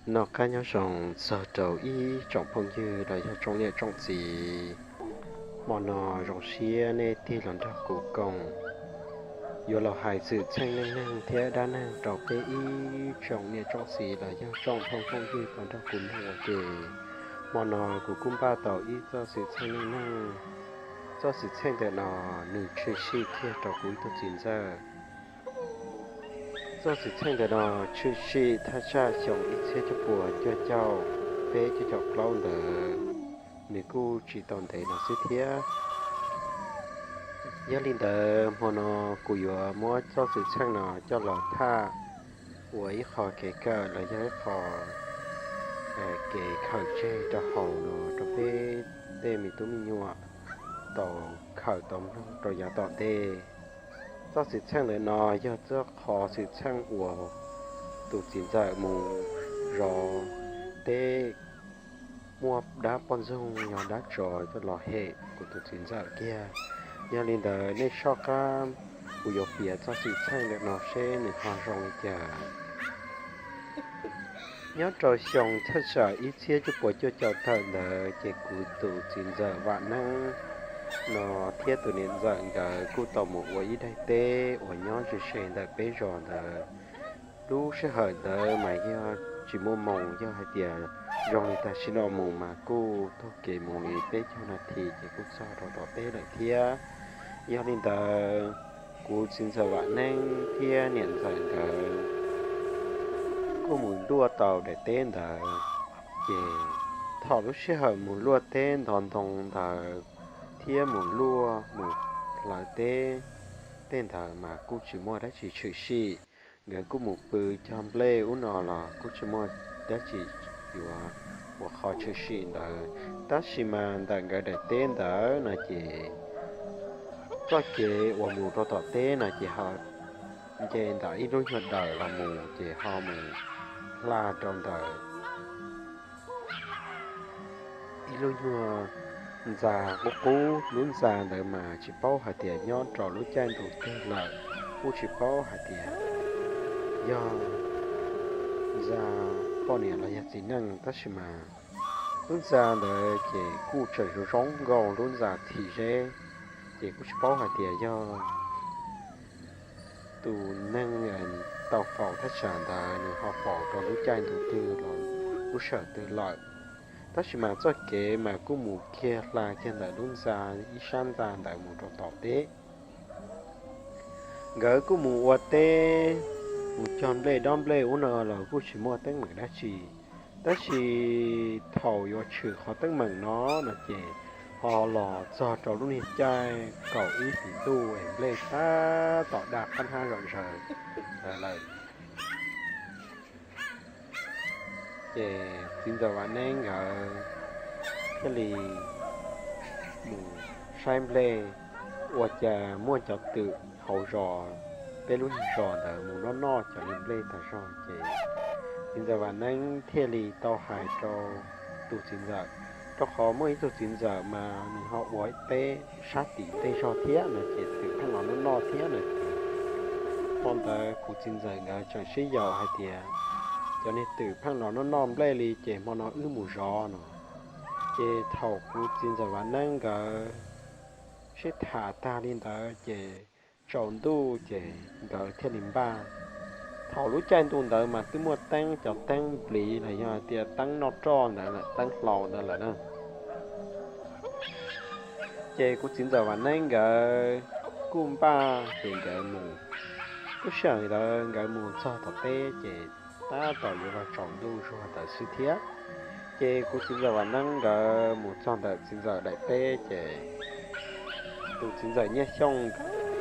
Noj qab nyob zoo txog rau ib tsoom phooj ywg los yog tsoom niam tsoom txiv. Hmo no zoo siab nej tig los nrog kuv koom yuav los hais xwm txheej neej neeg thiab dab neeg rau peb ib tsoom niam tsoom txiv los yog tsoom phooj tsoom ywg tau nrog kuv mloog ua ke. Hmo no kuv kuj npaj tau ib txoj xwm txheej neej neeg. Txoj xwm txheej ntawm no nws tshwm sim kiag rau kuv ib tug txiv ntxawm. Txoj xwm txheej ntawm no tshwm sim thaj tsam xyoo ib txhiab cuaj puas cuaj caum peb cuaj caum plaub ntawd, nws kuj tsis tau ntev no xwb thiab. Yog li ntawd hmo no kuv yuav muab txoj xwm txheej no coj los tham ua ib qho kev kawm los yog ib qho kev khaws tseg rau hauv no rau peb tej me tub me nyuam tau khaws tau mloog rau yav tom ntej. Txoj xwm txheej ntawm no yog txoj qhov xwm txheej uas tus txiv ntxawm mus zov teb, muaj dab poj ntxoog yog dab tsov coj los hem kuv tus txiv ntxawm kiag. Yog li ntawd nej soj qab kuv yuav piav txoj xwm txheej ntawm no seb nws ho zoo li cas. Nyob rau xyoo thaj tsam ib txhiab cuaj puas cuaj caum tawm ntawd ces kuv tus txiv ntxawm Vam Neeb no thiab tus niam ntxawm nkawd kuj tau mus ua ib daim teb uas nyob ze ze ntawm peb zos ntawd. Lub sij hawm ntawd mas yog tsis muaj moos, yog hais tias zoo li tam sim no mus mas kuj taug kev mus li peb caug nas this ces kuj txog rau tom teb lawm thiab. Yog li ntawd, kuv txiv ntxawm Vam Neeb thiab niam ntxawm nkawd kuj mus luaj tau daim teb ntawd. Ces thaum lub sij hawm mus luaj teb ntov ntoo ntawd thiab mus luaj mus hlawv teb tej ntawd mas kuj tsis muaj dab tsi tshwm sim. Nkawd kuj mus pw cog nplej ub no los kuj tsis muaj dab tsi yuav ua qhov tshwm sim ntawd. Tab sis mas ntawm nkawd daim teb ntawd no ces txoj kev uas mus rau tom teb no ces ho nce ntawm ib lub nyuag dawm los mus ces ho mus hla rau ntawm ib lub nyuag ntxa qub qub. Lub ntxa ntawd mas tsis paub hais tias nyob rau lub caij ntu twg lawm, kuj tsis paub hais tias yog ntxa poj niam los yog txiv neej, tab sis mas lub ntxa ntawd ces kuj tseem zoo zoo nkauj lub ntxa thim zeb, ces kuj tsis paub hais tias yog tus neeg tau faus thaj tsam ntawd nws ho faus rau lub caij ntu twg los lub sij hawm twg lawm. Tab sis mas txoj kev mas kuj mus kiag hla kiag ntawm lub ntxa, ib sab ntxa ntawd mus rau tom teb. Nkawd kuj mus ua teb, mus cog nplej dob nplej ub no los kuj tsis muaj teeb meem dab tsi. Tab sis thaum yuav tshwm qhov teeb meem no no ces ho los txog rau lub niag caij kaum ib hlis ntuj es nplej tab tom daj qab hnab zom zaws ntawd lawm. Ces txiv ntxawm Vam Neeb nkawd thiaj li mus saib nplej, ua cas muaj cov twm hauv zos, peb lub zos ntawd mus noj noj cov niag nplej tag zog ces txiv ntxawm Vam Neeb thiaj li tau hais rau tus txiv ntxawm, rau qhov muaj ib tug txiv ntxawm mas nws ho ua teb sab tim ntej zog thiab no ces twm pheej los noj noj thiab no ces hmo ntawd kuv txiv ntxawm nkawd tseem sib yaum hais tias cov niag twm pheej los noj noj nplej li ces hmo no wb mus zov no. Ces thaum kuv txiv ntxawm Vam Neeb nkawd sib tham tag li ntawd ces tsaus ntuj ces nkawd thiaj li npaj. Thaum lub caij ntu ntawd mas twb muaj teeb, cov teeb npliv los yog tias teeb noj roj ntawd lawm, teeb hlau ntawd lawm na. Ces kuv txiv ntxawm Vam Neeb nkawd kuj npaj ces nkawd mus. Lub sij hawm ntawd nkawd mus txog tom teb ces tab tom yuav los tsaus ntuj zuag ntawd xwb thiab. Ces kuv txiv ntxawm Vam Neeb nkawd mus txog ntawm txiv ntxawm daim teb ces tus txiv ntxawm Nyiaj Xyooj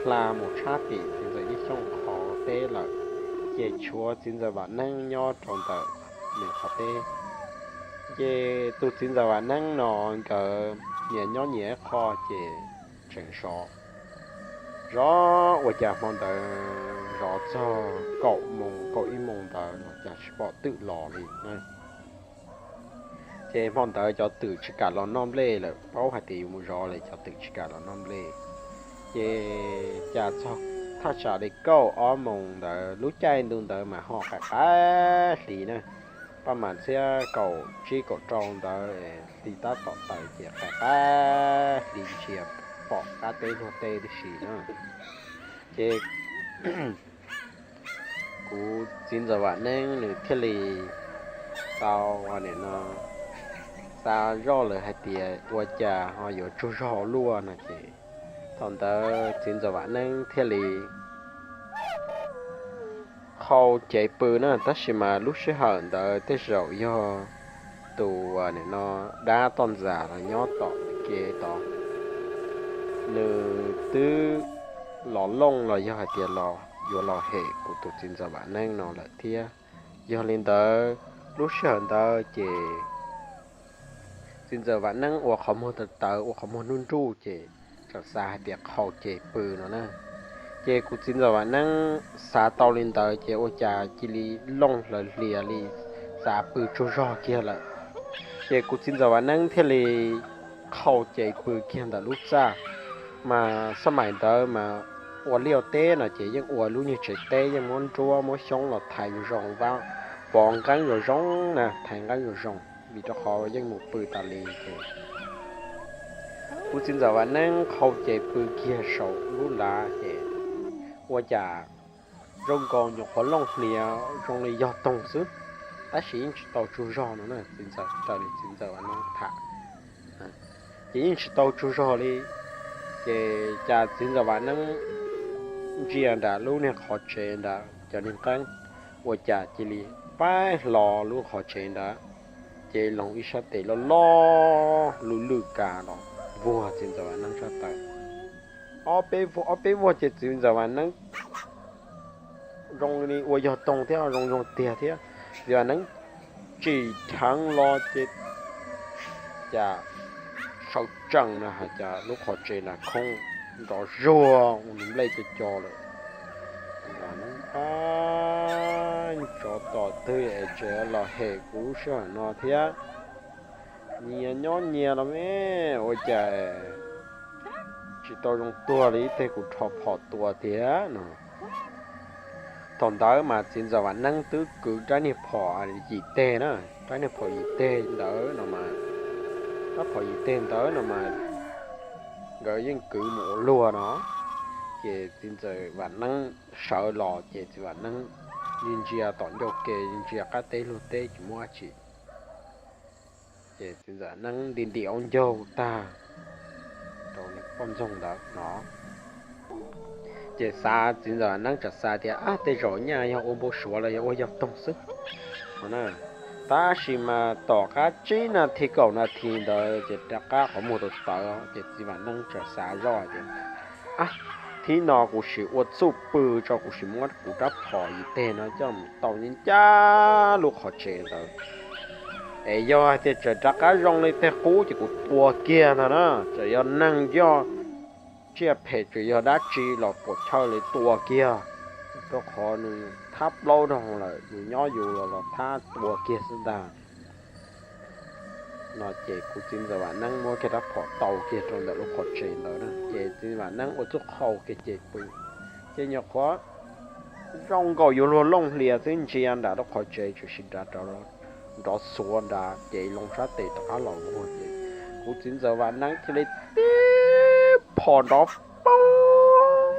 hla mus tshab tim txiv ntxawm Nyiaj Xyooj qhov teb lawm, ces tshuav txiv ntxawm Vam Neeb nyob rau ntawm nws qhov teb. Ces tus txiv ntxawm Vam Neeb no nkawd nyias nyob nyias ib qho ces tseem zov. Zov ua cas hmo ntawd zov txog kaum moos kaum ib moos ntawd los cas tsis pom twm los li na. Ces hmo ntawd cov twm tsis kam los noj nplej lawm, paub hais tias yuav mus zov lawm cov twm tsis kam los noj nplej. Ces cas txog thaj tsam li kaum ob moos ntawd, lub caij ntu ntawd mas ho qaim qaim hli na, paj mas txhiab kaum tsib kaum rau ntawd hli tab tom tawm ces qab qab hli ntsia pom qab teb luag teb tib si na. Ces kuv txiv ntxawm Vam Neeb nws thiaj li tau, nim no, xav zoj lawm hais tias ua cas ho yuav tsaug zog ua luaj no ces thaum ntawd txiv ntxawm Vam Neeb thiaj li qhau cev pw na, tab sis mas lub sij hawm ntawd tej zaum yog tus, nim no, dab toj ntxas los nyob tom ke tod, nws twb los looj los yog hais tias los yuav los hem kuv tus txiv ntxawm Vam Neeb no lawm thiab. Yog li ntawd, lub sij hawm ntawd ces txiv ntxawm Vam Neeb ua qhov muag tawv tawv, ua qhov muag nruj nruj ces tseem xav hais tias qhau cev pw no na. Ces kuv txiv ntxawm Vam Neeb xav tau li ntawd ces ua cas cia li looj hlaws hlias li, xav pw tsaug zog kiag lawm. Ces kuv txiv ntxawm Vam Neeb thiaj li qhau cev pw kiag ntawm lub txaj. Mas xab maim ntawd mas ua liaj ua teb no ces yeej ua lub niag tsev teb, yeej muab nruab muab xyoob los thaiv zoo zoo, pov nqeeb zoo zoo na, thaiv nqeeb zoo zoo, vim rau qhov yeej mus pw tas li ces kuv txiv ntxawm Vam Neeb qhau cev pw kiag saum lub lav ces ua cas zoo nkaus nyuam qhuav looj hlias zoo li yog toog xwb, tab sis yeej tsis tau tsaug zog no na, txiv ntxawm, raws li txiv ntxawm Vam Neeb tham, ces yeej tsis tau tsaug zog li. Ces cas txiv ntxawm Vam Neeb ntsia nram lub niag qhov tsev ntawd cov niag nqeeb, ua cas cia li paib hlo lub qhov tsev ntawd, ces loog ib sab tes loj loj lwj lwj kas los vuag txiv ntxawm Vam Neeb sab taw. Ob peb vuag, ob peb vuag ces txiv ntxawm Vam Neeb zoo li ua yog toog thiab zoo zoo tiag thiab. Txiv Vam Neeb tsim dheev los ces cas sawv tsees na has cas lub qhov tsev na khoob nrov zuag ua nplej co co lawm. Vam Neeb, ab, tsov tom twg es tseem los hem kuv lub sij hawm no thiab. Nyias nyob nyias los me, ua cas tsis tau zoo tuag li, ib teg kuv rho phom tua tiag no. Thaum ntawd mas txiv ntxawm Vam Neeb twb kwv rab niag phom yim teg na, rab niag phom yim teg ntawd no mas, rab phom yim teg ntawd no mas nkawd yeej kwv mus ua luag no. Ces txiv ntxawm Vam Neeb sawv los ces txiv Vam Neeb ntsia ntsia tom ncauj ke, ntsia qab teb luag teb tsis muaj dab tsi. Ces txiv ntxawm Neeb nti nti aub ncaug tag rau niag poj ntxoog ntawd no. Ces xav, txiv ntxawm Neeb txawm xav tias, ab, tej zaum nyaj yog ua npau suav los yog ua yog toog xwb no na. Tab sis mas tom qab tsib nas this kaum nas this ntawd ces rov qab qhov muag tawv tawv, ces txiv Vam Neeb txawm xav zoj tias, ab, thib no kuv sim ua txuj pw tso, kuv sim muab kuv rab phom yim teg no coj mus tau ncaj ncaj lub qhov tsev ntawd. Es yog hais tias tseem rov qab zoo li tej qub ces kuv tua kiag ntag na, txawm yog neeg yog tsiaj phem tsuas yog dab tsi los puam chawj li tua kiag, rau qhov nws thab plaub rau lawm, yus nyob yus los los thab tua kiag xwb ntag. No ces kuv txiv ntxawm Vam Neeb muab kiag rab phom tau kiag rau ntawm lub qhov tsev ntawd na, ces txiv Vam Neeb ua txuj qhau kiag ces pw. Ces nyuam qhuav zoo nkaus yuav luag looj hlias xwb, ntsia nram lub qhov tsev tshwm sim nrov, nrov xuav nrad, ces loo sab tes rov qab los muag ces kuv txiv ntxawm Vam Neeb thiaj li tib phom nrov poob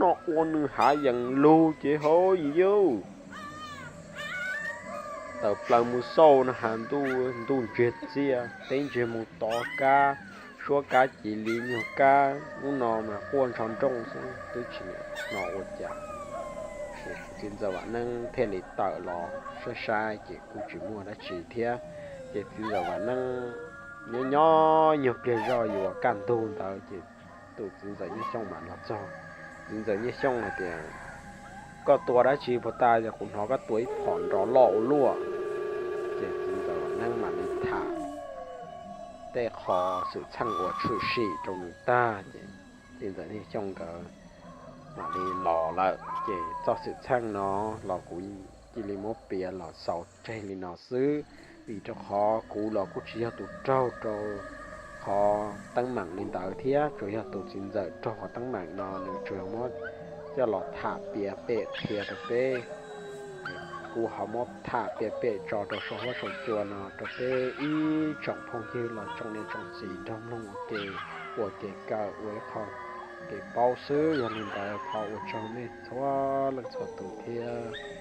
no ua nws hav yees lug ces hauj yauj, tawm plaws mus xauj no has ntuj, ntuj ntsiag txiaj, teb ntsiag mus tov kab, suab kab cia li nyuag kab, hnub no mas quaj ntsho nrooj xwb twb tsis nim no ua cas. Ces kuv txiv ntxawm Vam Neeb thiaj li tawm los saib saib ces kuj tsis muaj dab tsi thiab. Ces txiv ntxawm Vam Neeb nyob nyob nyuag pliag zoj yuav kaj ntug ntawd ces tus txiv ntxawm Nyiaj Xyooj mam los txog. Txiv ntxawm Nyiaj Xyooj hais tias, koj tua dab tsi puag ta es kuv hnov koj tua ib phom nrov loj ua luaj? Ces txiv ntxawm Vam Neeb mam li tham tej qho xwm txheej uas tshwm sim rau nws tag ces txiv ntxawm Nyiaj Xyooj nkawd mam li los lawm. Ces txoj xwm txheej no los kuv cia li muab piav los xaus tseg li no xwb, vim rau qhov kuv los kuj tsis yog tus raug rau qhov teeb meem li ntawd thiab, tsuas yog tus txiv ntxawm raug qhov teeb meem no nws tsuas yog muab coj los tham piav pem qhia rau peb. kuv ho muab tham piav pem tso rau saum huab saum cua no rau peb ib tsoom phooj ywg los tsoom niam tsoom txiv nrog mloog ua ke, ua kev kawm ua ib qho kev paub xwb. Yog li ntawd thov ua tsaug nej txhua leej txhua tus thiab.